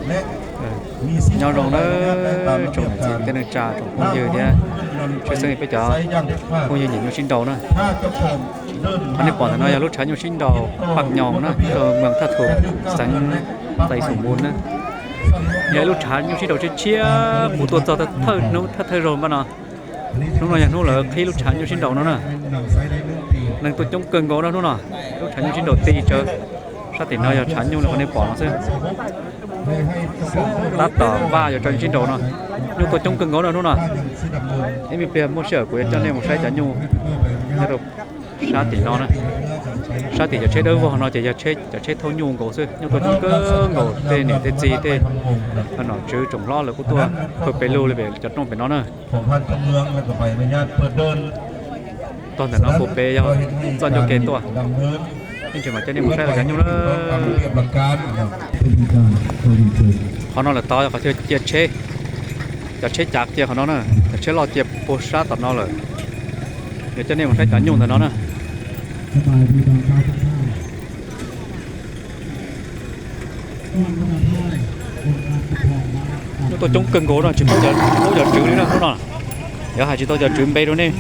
Nyob zoo nawb tsoom niam txiv kwv tij neej tsa tsoom phooj ywg thiab tshwj xeeb peb cov phooj ywg nyiam nyuj sib nraus na. Qhov nej pom ntawm no yog lub tshav nyuj sib nraus Paj Nyoos na, nyob rau moos Thaj Thuam, xeev Txais Xum Npus na. Yog ib lub tshav nyuj sib nraus tshiab tshiab puv tuaj txog thawj hnub thawj thawj zaug npaj no. Hnub no yog hnub lawv qhib lub tshav nyuj sib nraus no na. Neeg tuaj coob kawg nkaus na hnub no. Lub tshav nyuj sib nraus ti tsawv. Sab tim no yog tshav nyuj li qhov nej pom no xwb. Tab tom npaj yuav tso nyuj sib nraus no. Nyuj tuaj coob kawg nkaus na hnub no. Ib me pliag muaj sij hawm kuv yuav coj nej mus saib cov nyuj nyob rau sab tim no na. Sab tim cov tsheb dawb vog no ces yog cov tsheb thauj nyuj nkaus xwb, nyuj tuaj coob kawg nkaus, tej niam tej txiv tej nom tswv tsoom hlob lawv kuj tuaj pawg pes lug li pem cov rooj pem no na. Tog ntawm no puag pem yog txoj nyuj ke tuaj. Yeej tsis mam coj nej mus saib cov nyuj na. Qhov no lawm tod yog qhov chaw cia tsheb, cov tsheb cav cia qhov no na, cov tsheb loj cia puag sab tom no lawm. Yuav coj nej mus saib cov nyuj ntawm no na. Nyuj tuaj coob kawg nkaus no tsis paub cov tswv li na hnub no. Yuav hais tsis tau cov tswv npe rau nej.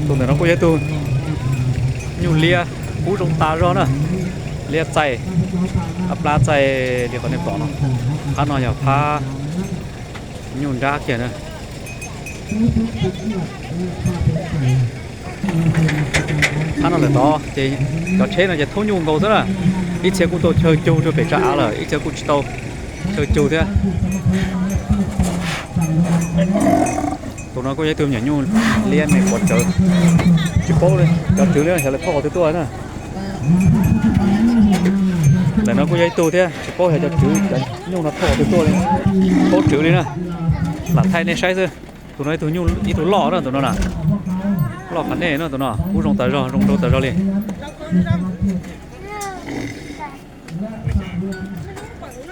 Tus ntawm no kuj yog ib tug nyuj liab kub zoo tas zog na, liab txaij, plab txaij li qhov nej pom no. Phab no yog phab nyuj nrab kiag na. Phab no lawm tod ces cov tsheb no ces thauj nyuj nkaus xwb na. Ib txhia kuj tau chaw cug rau pem tsa av lawm, ib txhia kuj tsis tau chaw cug thiab. Tus no kuj yog ib tug me nyuam nyuj liab me quav tsawv, tsis paub cov tswv li xyov lawv thauj qhov twg tuaj na. Ntawm no kuj yog ib tug thiab, tsis paub xyov cov tswv cov nyuj no thauj qhov twg tuaj li, tsis paub tswv li na. Lam thaij nej saib xwb. Tus no ib tug loj na, tus no na, loj qhov nej no, tus no kub zoo tas zog, zoo nraug tas zog li.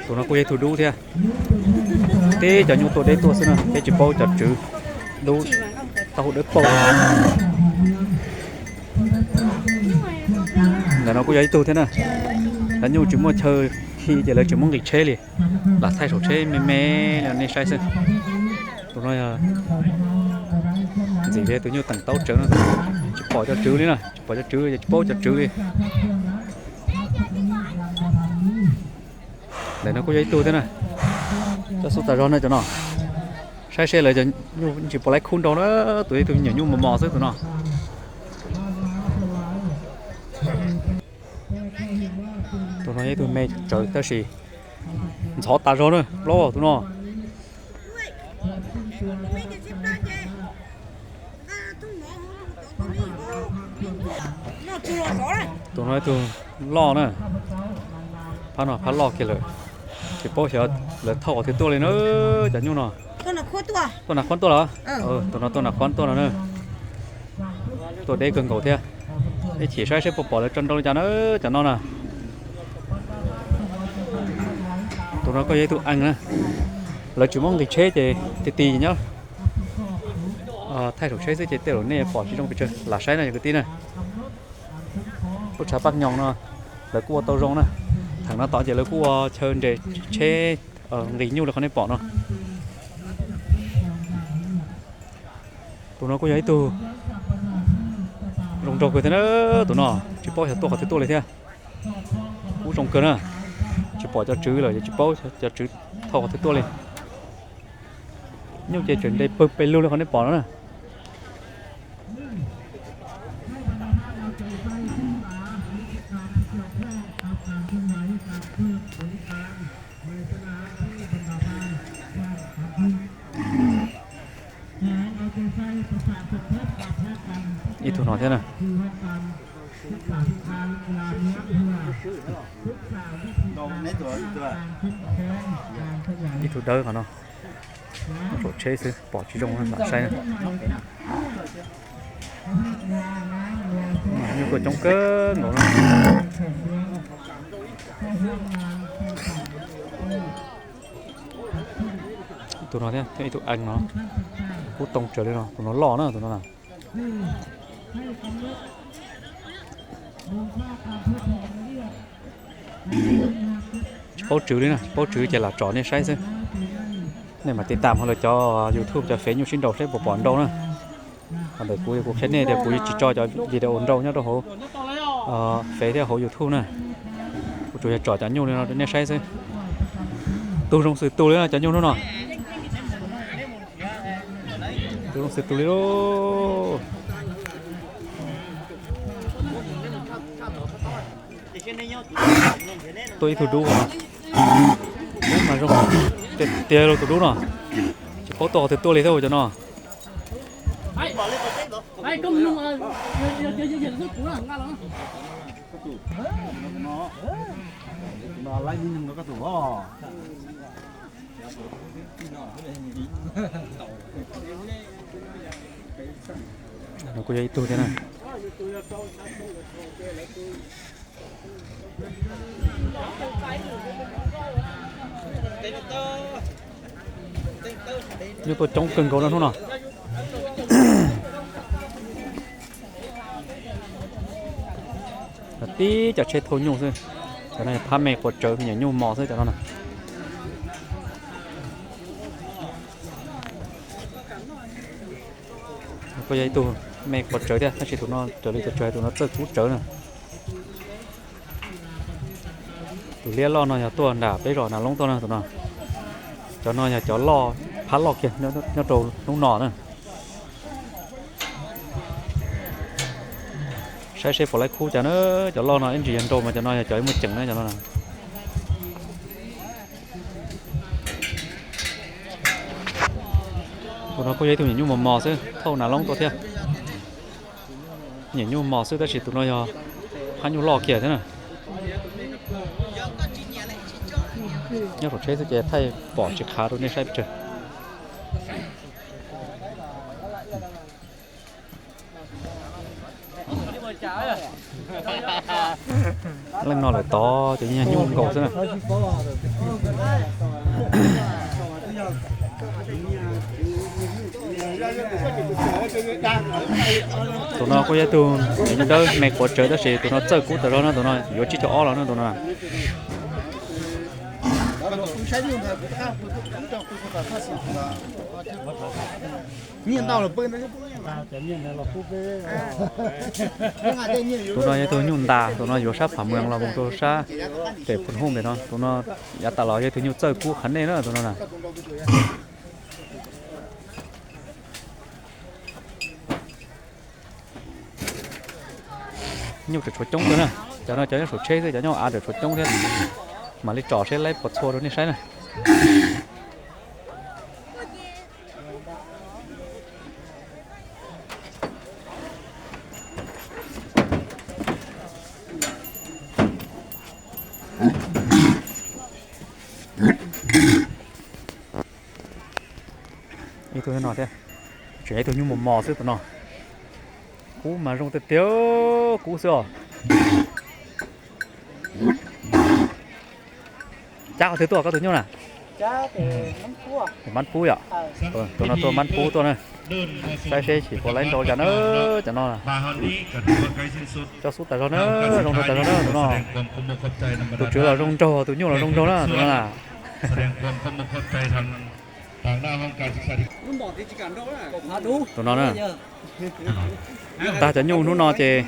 Tus no kuj yog ib tug dub thiab. Tib cov nyuj tuaj deb tuaj xwb na, peb tsis paub cov tswv, dub, taub hau dawb paug. Ntawm no kuj yog ib tug thiab na. Cov nyuj tsis muaj chaw khi ces lawv tsis muab nqis tsheb li, lam thaij saum tsheb me me nej saib xwb. Tus no yog ntxim li tus nyuj teem taub tsawv no, tsis pom cov tswv li na, tsis pom cov tswv li, tsis paub cov tswv li. Ntawm no kuj yog ib tug thiab na. Cov xub tas zog no cov no, saib seb lawv cov nyuj tsis pom laib khub nrau na, tus ib tug nyuam nyuj mos mos xwb tus no. Tus no yog ib tug me tsawv tab sis ntxhov tas zog na, plaub tus no. Tus no ib tug loj na, phab no phab loj kiag lawm, tsis paub xyov lawv thauj qhov twg tuaj li na, cov nyuj no. Tuaj Nas Khuab tuaj los? Tus no tuaj Nas Khuab tuaj no na. Tuaj deb kawg nkaus thiab. Ib chim saib seb puas pom lawv tso nrau li cas na, cov no na. Tus no kuj yog ib tug ees na. Lawv tsis muab nqis tsheb ces ti ti nyob thaij saum tsheb xwb ces tej zaum nej pom tsis zoo pes tsawg, lam saib no yog kwv tij na. Lub tshav paj nyoos no lawv kuj ua tau zoo na. Theem no tod ces lawv kuj ua chaw nres tsheb nqis nyuj li qhov nej pom no. Tus no kuj yog ib tug zoo nraug kawg thiab na, tus no tsis paub xyov tuaj qhov twg tuaj li thiab. Kub zoo kawg na, tsis pom cov tswv lawm ces tsis paub cov tswv thauj qhov twg tuaj li. Nyuj ces tseem nres pawg pes lug li qhov nej pom no na. Ib tug no thiab na. Ib tug dawb qhov no. Saum tsheb xwb pom tsis zoo lam saib. Nyuj tuaj coob kawg nkaus no. Tus no thiab, ib tug ees no, kub too tsawv li no, tus no loj na, tus no na. Tsis Paub tswv li na, paub tswv ces lam tsom nej saib xwb. Nej mam tiv tam hauv lawv cov YouTube cov fev nyuj sib nraus saib puas pom nrau na. Qhov ntawm kuv kuv qhia nej tias kuv tsis tso cov video nrau nyob rau hauv fev thiab hauv YouTube na. Kuv tsuas yog tsom cov nyuj li no rau nej saib xwb. Tug zoo xwm tug li cov nyuj hnub no. Tug zoo xwm tug li lauj. Tuaj ib tug dub no. Dub mas zoo tiag tiag lauj tus dub no. Tsis paub tuaj qhov twg tuaj li thiab cov no. Kuj yog ib tug thiab na. Nyuj tuaj coob kawg nkaus no hnub no. Tib cov tsheb thauj nyuj xwb. Cov no phab me quav tsawv, me nyuam nyuj mos xwb cov no na. Kuj yog ib tug me quav tsawv thiab, tab sis tus no raws li cov tsawv tus no txawj kub tsawv na. Tus liab loj no yog tuaj nram peb zos Nas Loob tuaj na tus no. Cov no yog cov loj, phab loj kiag nyob rau hnub no na. Saib seb puas laib khub cas na, cov loj no ib ntsis yog nrau mas cov no yog cov muaj ceem na cov no. Tus no kuj yog ib tug nyuam nyuj mos mos xwb, thauj Nas Loob tuaj thiab. Nyuam nyuj mos xwb tab sis tus no yog phab nyuj loj kiag thiab na. Nyob saum tsheb xwb ces thaij pom tsis qhav rau nej saib pes tsawg. Leej no lawm tod ces nyuj nkaus xwb na. Tus no kuj yog ib tug nyuj dawb me quav tsawv tab sis tus no txawj kub tas zog no, tus no yuav tsib caug ob los no tus no. Tus no yog tus nyuj ntas, tus no yuav sab Pham Mws los mus rau sab pem Phu Hooj pem no, tus no yav tas los yog tus nyuj txawj kub qhov nej na tus no na. Nyuj tseem tshuav coob xwb na, cov no cov nyob saum tsheb xwb, cov nyob av tseem tshuav coob thiab. Mam li tsom seb laib puas txhua rau nej saib na. Ib tug no thiab, tseem ib tug nyuj mos mos xwb tus no. Kub mas zoo tiag tiag, kub xwb os. Cab qhov twg tuaj koj tus nyuj na? Mab Pub yom. Tus no tuaj Mab Pub tuaj na. Saib seb xyov puas laib nrau cas na. Cov no coj xub tas zog na, zoo nraug tas zog na tus no. Tus tswv los zoo nraug, tus nyuj los zoo nraug na tus no na. Tus no na, tag cov nyuj hnub no ces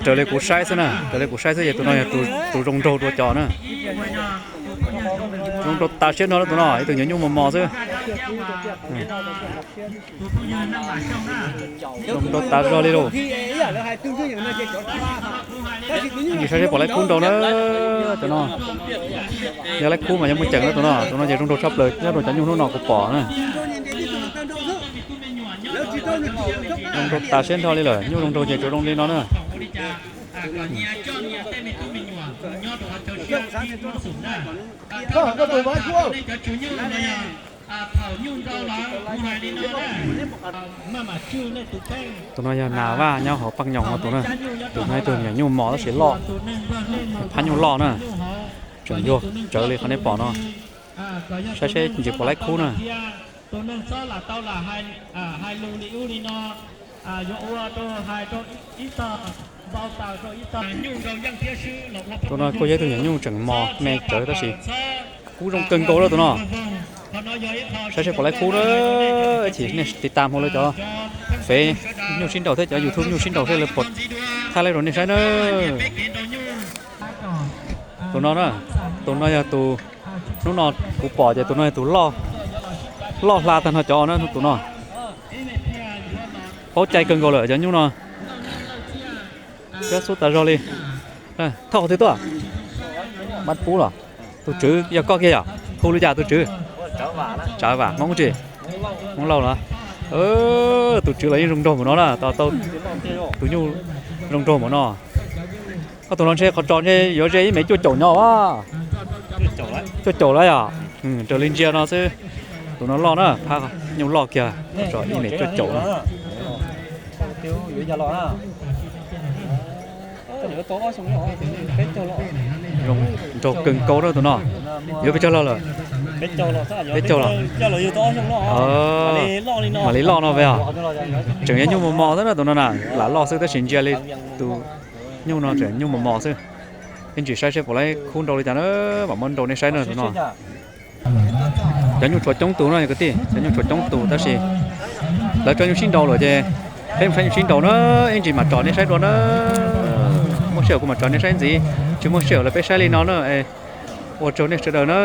raws li kuv saib xwb na, raws li kuv saib xwb ces tus no yog tus zoo nraug dua cov na. Zoo nraug tas siab no tus no, ib tug nyuam nyuj mos mos xwb. Zoo nraug tas zog li lauj. Ntsis saib seb puas laib khub nrau na. Cov no yog laib khub mas yog muaj ceem na tus no, tus no ces zoo nraug tshaj plaws nyob rau cov nyuj hnub no kuv pom na. Zoo nraug tas siab nrho li lawm, nyuj zoo nraug ces tsuas zoo li no na. Tus no yog Nas Vaj nyob hauv Paj Nyoos no tus na, tus no ib tug nyuam nyuj mos tab sis loj, phab nyuj loj na, tseem yuag tsawv li qhov nej pom no. Saib seb ntsis puas laib khub na. Tus no kuj yog ib tug nyuam nyuj tseem mos me tsawv tab sis kub zoo kawg nkaus lawm tus no. Saib seb puas laib kub na, ib chim nej tiv tas hauv lawv cov Fev nyuj sib nraus thiab cov YouTube nyuj sib nraus seb lawv puas thaij laib rau nej saib na. Tus no na, tus no yog tus hnub no kuv pom ces tus no yog tus loj hla tag nrho cov na, tus no paub cai kawg nkaus lawm cov nyuj no. Cov xub tas zog li. Thauj qhov twg tuaj? Mab pub los? Tus tswv yog koj kiag yom? Hu li cas tus tswv? Tsav Vam Hmoob tsis? Hmoob Lauj los? Tus tswv los yeej zoo nraug npaum no na, tos tau tus nyuj zoo nraug npaum no. Koj tus no ntshe qhov tsos ntshe yuav ze ib mev cuaj caum nyob a. Cuaj caum lawm yom? Raws li ntsia no xwb. Tus no loj na, phab nyuj loj kiag, tsos ib mev cuaj caum na. Zoo nraug kawg nkaus na tus no. Yuav pes tsawg los lawm? Peb caug los? Mam li loj no ve os. Tseem yog nyuj mos mos xwb na tus no na, lam loj xwb tab sis ntsia li tus nyuj no tseem nyuj mos mos xwb. Ib ntsis saib seb puas laib khub nrau li cas na, mam muab nrau nej saib na tus no. Cov nyuj tshuav coob tus no kwv tij, cov nyuj tshuav coob tus tab sis lawv tso nyuj sib nraus lawm ces peb mus saib nyuj sib nraus na, ib ntsis mam tsom nej saib dua na. Muaj sij hawm kuv mam tsom nej saib ntxiv, tsis muaj sij hawm los peb saib li no na. Ua tsaug nej sawv daws na.